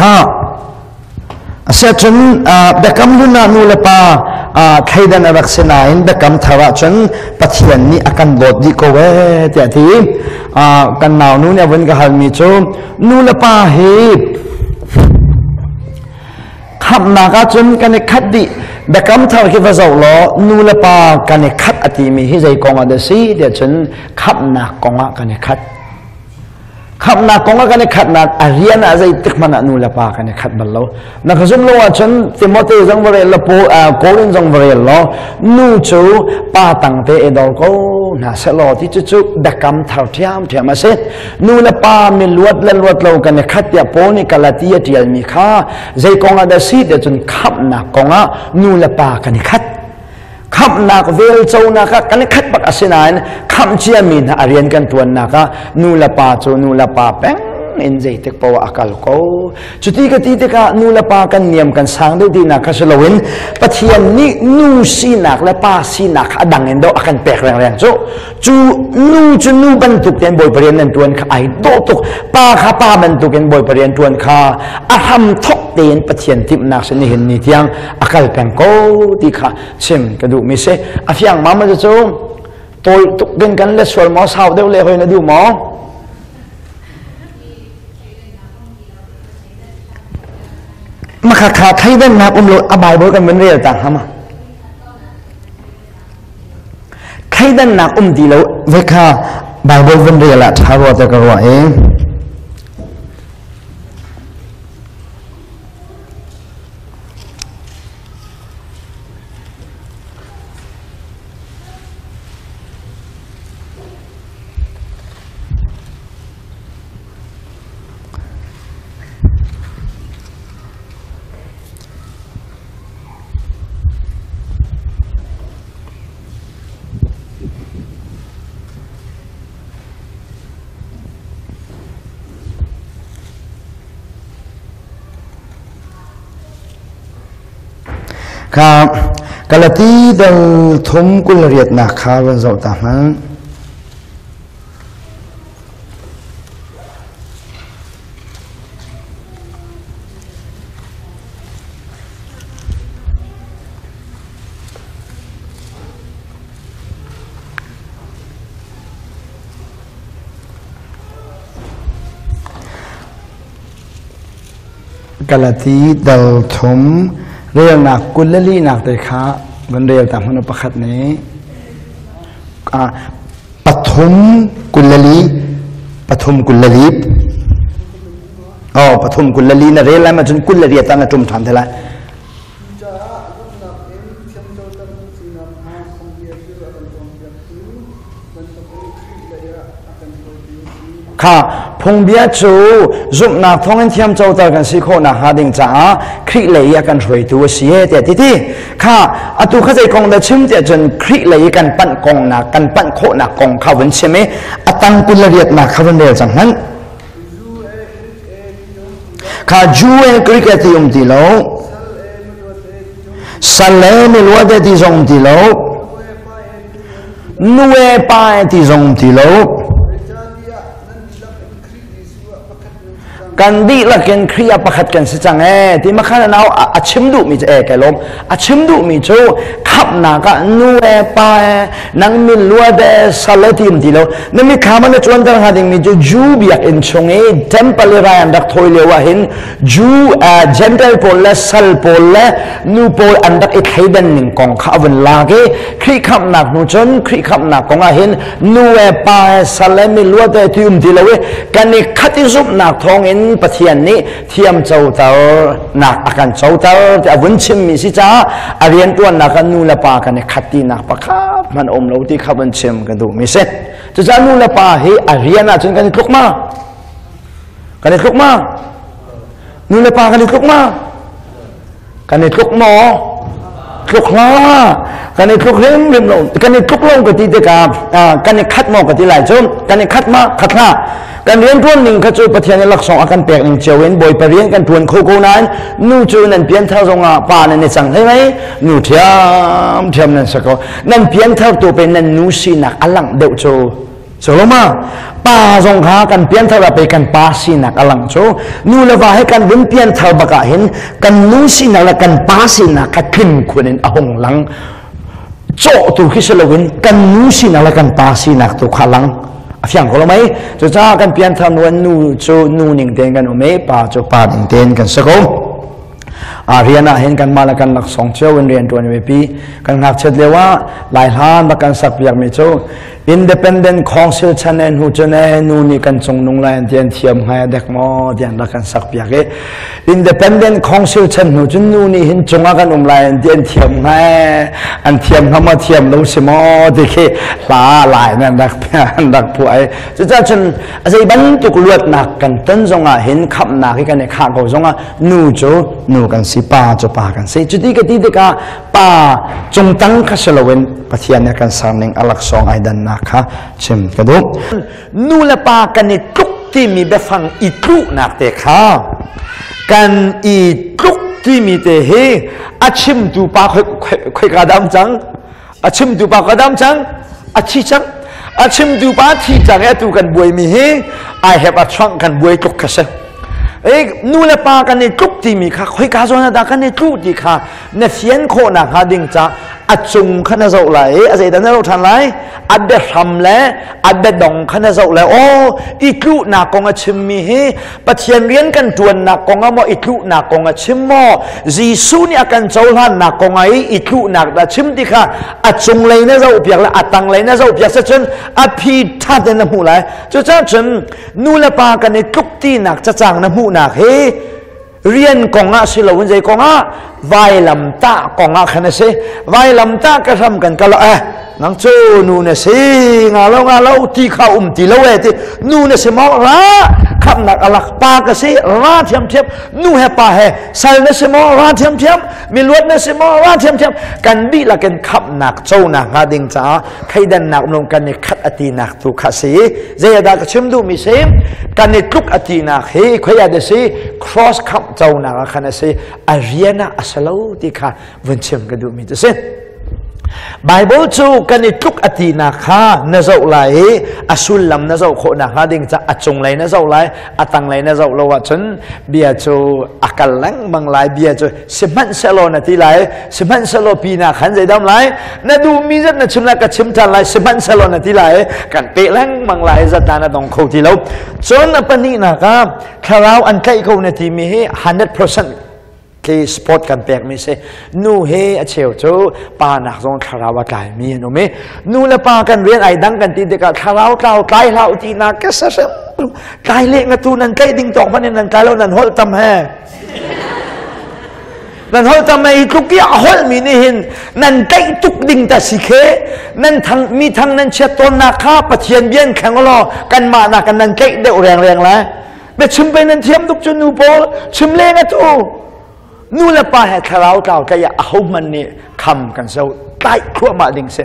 Kha Asiahcun biakam hlun ah nu le pa thleidan a rak si nain biakam thar ahcun Pathian nih a kan dawt dih ko ee tiah ti. Kan nau nu nih a vun ka halmi cu nu le pa hi khamhnak ahcun kan i khat dih. Biakam thar khi va zoh law nu le pa kan i khat a timi hi zei kong ah dah si tiah cun khamhnak kong ah kan i khat. Khamhnak kong ah kan i khatnak a rian ah zeitik hmanh ah nu le pa kan i khat bal lo. Na ka zum lo ahcun Timote zong va rel law Korin zong va rel law nu cu pa tang te i dor ko hna seh law ti cucu biakam thar ṭhiamṭhiam a si. Nu le pa mi luat le luat lo kan i khat tiah Paul nih Galati a ṭialmi kha zei kong ah dah si tiah cun khamhnak kong ah nu le pa kan i khat. Khamhnak velconak ah kan i khat bak asinain khamh ciami hna a rian kan ṭuannak ah nu le pa cu nu le pa peng in zeitik poah a kal ko. Cuti ka ti tikah nu le pa kan niam kan sang deuh tinak kha si loin Pathian nih nu sinak le pa sinak kha a dang in do a kan pek rengreng cu. Cu nu cu nu bantuk tein Bawipa rian nan ṭuan kha ai dawh tuk. Pa kha pa bantuk in Bawipa rian ṭuan kha a hram thok tein Pathian timhnak si nihin ni tiang a kal peng ko ti kha chim ka duhmi si. A fiang ma ma cu tawi tuk din kan le sual maw sau deuh le hoi na duh maw? Makha kha thleidannak um lo a Bible kan vun rel ta hnga ma? Thleidannak um ti lo ve kha Bible vun rel ah ṭha rua te ka ruah i. Kha Galati dal thum 28nak kha van zoh ta hmanh. Galati dal thum relnak 24nak te kha van rel ta hmanh pakhat nih pathum 24 pathum 24 oh pathum 24 na rel lai ma cun 28 ah na ṭum ṭhan te lai. Cucaah zumhnak in thiamcoter kan si nakhnga phungbia cu a kan cawnpiaktu bantukin Khrih lei ah a kan hruaitu a si. Kha phungbia cu zumhnak thawngin thiamcoter kan si khawh nakhnga ding caah Khrih lei i a kan hruaitu a si e tiah ti ti. Kha atu kha zei kong dah chim tiah cun Khrih lei i kan panh kongnak kan panh khawhnak kong kha vun chim i a tang 28nak kha vun rel cang hmanh. Kha Jew e Greek e ti um ti lo. Sal le miluat e ti zong um ti lo. Nu e pa e ti zong um ti lo. Kan dihlak in Khrih ah pakhat kan si cang ee ti makhan nau a chim duhmi cu ee kai lawm a chim duhmi cu khamhnak ah nu e pa e nang min luat e sal e ti um ti lo na mitthlam ah na cuanter hnga dingmi cu Jew biakinn chung i temple i rai an rak thawi lio ah hin Jew Gentile pawl le sal pawl le nu pawl an rak i thleidan ning kong kha a vun lak i Khrih khamhnak hnu cun Khrih khamhnak kong ah hin nu e pa e sal e mi luat e ti um ti lo i kan i khat i zumhnak thawngin Pathian nih thiam coter nak a kan coter ti a vun chimmi si caah a rianṭuannak ah nu le pa kan i khat tinak pakhat hmanh um lo ti kha vun chim ka duhmi si. Cucaah nu le pa hi a rian ahcun kan i tluk ma? Kan i tluk ma? Nu le pa kan i tluk ma? Kan i tluk maw? Tluk hlah. Kan i tluk hrimhrim lo. Kan i tluk lo ka ti tikah kan i khat maw ka ti lai cu. Kan i khat ma? Khat hlah. Kan rianṭuan ning kha cu Pathian i laksawng a kan pek ning cio in Bawipa rian kan ṭuan kho ko nain nu cu nan pianthar zongah pa nan i cang hlei mei nu ṭhiamṭhiam nan si ko. Nan pianthar tu pe nan nu sinak a langh deuh cu. Soloma pa zong kha kan pianthar ah pei kan pa sinak a lang cu. Nu le va he kan vun pianthar bak ah hin kan nu sinak le kan pa sinak kha tling khun in a hung lang. Cawh tu khi si loin kan nu sinak le kan pa sinak tu kha lang. A fiang ko lo mei? Cucaah kan pianthar nu nu cu nu ning tein kan um i pa cu pa ning tein kan si ko. A rian ah hin kanmah le kan laksawng cio in rian ṭuan mipi kan ngakchiat lio ah Lai hlan bak kan sak piak mi cu Independent Council chan en hu cun e nu nih kan cung nung lai an ti an thiam ngai dek maw tian rak kan sak piak i Independent Council chan hnu cun nu nih hin cung ah kan um lai an ti an thiam ngai an thiam hnga maw thiam lo si maw ti khi hla lai nan rak an rak phuah i cucaah cun zei bantuk luatnak kan ton zongah hin khamhnak hi kan i khah ko zongah nu cu nu kan si, pa cu pa kan si. Cuti ka ti tikah pa cungtang kha si loin Pathian nih kan serning a laksawng ai dannak kha chim ka duh. Nu le pa kan i tluk timi biafang i tluhnak te kha kan i tluk timi te hi a chimtu pa khoi ka dam cang, a chimtu pa ka dam cang, a thi cang. A chimtu pa thi cang i atu kan buaimi hi I have a trunk kan buai tluk kha si. Nu le pa kan i tluk timi kha khoika zawn ah dah kan i tlu ti kha na fian khawh nakhnga ding ca a cung kha na zoh lai i a zeidah na zoh ṭhan lai? A biahram le a biadong kha na zoh lai. Aw, i tluhnak kong a chimmi hi Pathian rian kan ṭuannak kong ah maw i tluhnak kong a chim maw, Jesuh nih a kan cohlannak kong ah i tluhnak dah chim ti kha a cunglei na zohpiak le a tanglei na zohpiak cun a phi ṭha tein na hmuh lai. Cucaah cun nu le pa kan i tluk tinak cacang na hmuhnak hi rian kong ah si loin zei kong ah? Vailamtah kong ah khan a si. Vailamtah ka hram kan kal eh nang cu nu na si nga lo nga lo ti kha um ti lo e ti nu na si maw, ra khamnak alak pa ka si ra thiam thiam. Nu he pa he sal na si maw, ra thiam thiam. Miluat na si maw, ra thiam thiam. Kan dihlak in khamnak conak hnga ding caah kheidannak um kan i khat atinak tu kha si. Zei dah ka chim duhmi si? Kan i tluk atinak hi khoi ah si? Cross khamh conak ah khan a si, a rian ah a si lo ti kha vun chim ka duhmi cu si. Bible cu kan i tluk a tinak kha na zoh lai i a sullam na zoh khawh nakhnga ding ca a cunglei na zoh lai, a tanglei na zoh lo ahcun bia cu a kal lengmang lai. Bia cu sihmanhsehlaw na ti lai, sihmanhsehlaw pina khan zeidam lai na duhmi zat na chim lai, ka chim ṭhan lai, sihmanhsehlaw na ti lai, kan peh lengmang lai, zat na dong kho ti lo. Cun a pahnihnak ah thlarau an tlaih ko na timi hi 100% khi sport kan pekmi si. Nu he a cheu cu pa nak zong thlarau a tlaimi an um i nu le pa kan rian ai dang kan ti tikah thlarau tlau tlai hlah ti na ka sa hrim tlai le nga tu nan tlaih ding tawk hmanh in nan tlai lo, nan holh tam he nan holh tam i tluk i a holh mi nih hin nan tlaih tuk ding ta si khe nan thang mi thang nan chiat tawn nak kha Pathian bian kheng law kanmah nak kan nan tlaih deuh reng reng lai. Biachim pei nan thiam tuk cu, nu pawl chim leng atu. Nu le pa he thlarau tlau tlaih ah ahohmanh nih kham kan so tlaih thluahmah ding si.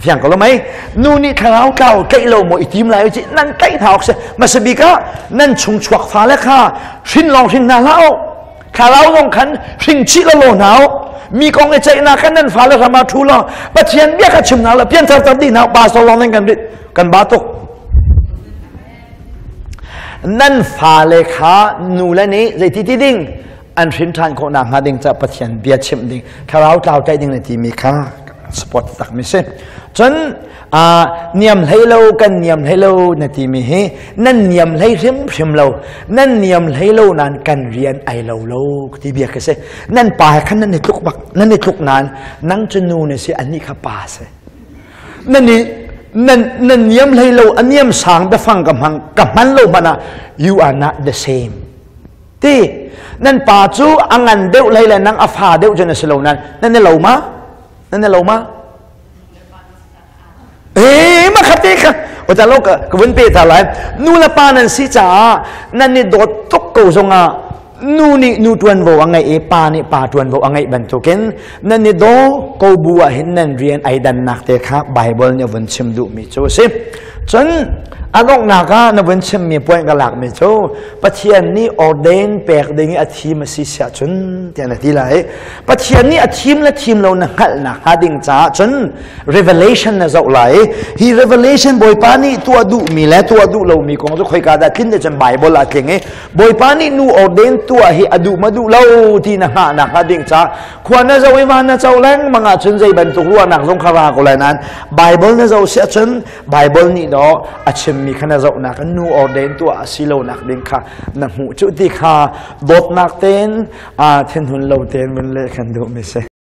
Fiang ko lo mei? Nu nih thlarau tlau tlaih lo maw i tim lai ci nan tlaih hna awk si. Masabik ah nan chung chuak fa le kha hrin lawng hrin hna hlah u, thlarau zong khan hring chih lo lo hna u. Mi kong i ceihnak khan nan fale ram ah thu law Pathian bia kha chim hna lo pianthar tar dih hna pastor lawng nan kan rit kan ba tuk. Nan fale kha nu le nih zeiti ti ding an hrin ṭhan khawh nakhnga ding ca Pathian bia chimh ding, thlarau tlau tlaih ding na timi kha support tak mi si. Cun niam hlei lo kan niam hlei lo na timi hi nan niam hlei hrimhrim lo, nan niam hlei lo nan kan rian ai lo lo ti bia ka si. Nan pa he khan nan i tluk bak, nan i tluk nan nang cu nu na si, anih kha pa si. Nan i nan nan niam hlei lo, a niam sang biafang ka hmang ka hman lo hmanh ah you are not the same ti. Nan pa cu a ngan deuh hlei le nang a fa deuh cu na si lo nan nan i lo ma, nan i lo ma? Eh, ma kha te kha o ta lo ka ka vun pe ta lai. Nu le pa nan si caah nan i dawt tuk ko zongah nu nih nu ṭuanvo a ngeih i pa nih pa ṭuanvo a ngeih bantukin nan i daw ko bu ah hin nan rian ai dannak te kha Bible nih a vun chim duhmi cu a si. Cun A donghnak ah na vun chimmi point ka lakmi cu Pathian nih ordain pek ding i a thim a si siah cun tiah na ti lai. Pathian nih a thim le thim lo na hngalhnak hnga ding caah cun Revelation na zoh lai. Hi Revelation Bawipa nih tuah duhmi le tuah duh lomi kong cu khoika dah tlin te cun Bible ah tling i Bawipa nih nu ordain tuah hi a duh ma duh lo ti na hngahnak hnga ding caah khua na zoh i van na co lengmang ahcun zei bantuk ruahnak zong kha ra ko lai nain Bible na zoh siah cun Bible nih dawh a chimmi kha na zohnak in nu ordain tuah a si lonak ding kha na hmuh cu ti kha dawtnak tein thinhun lo tein vun leh kan duhmi si.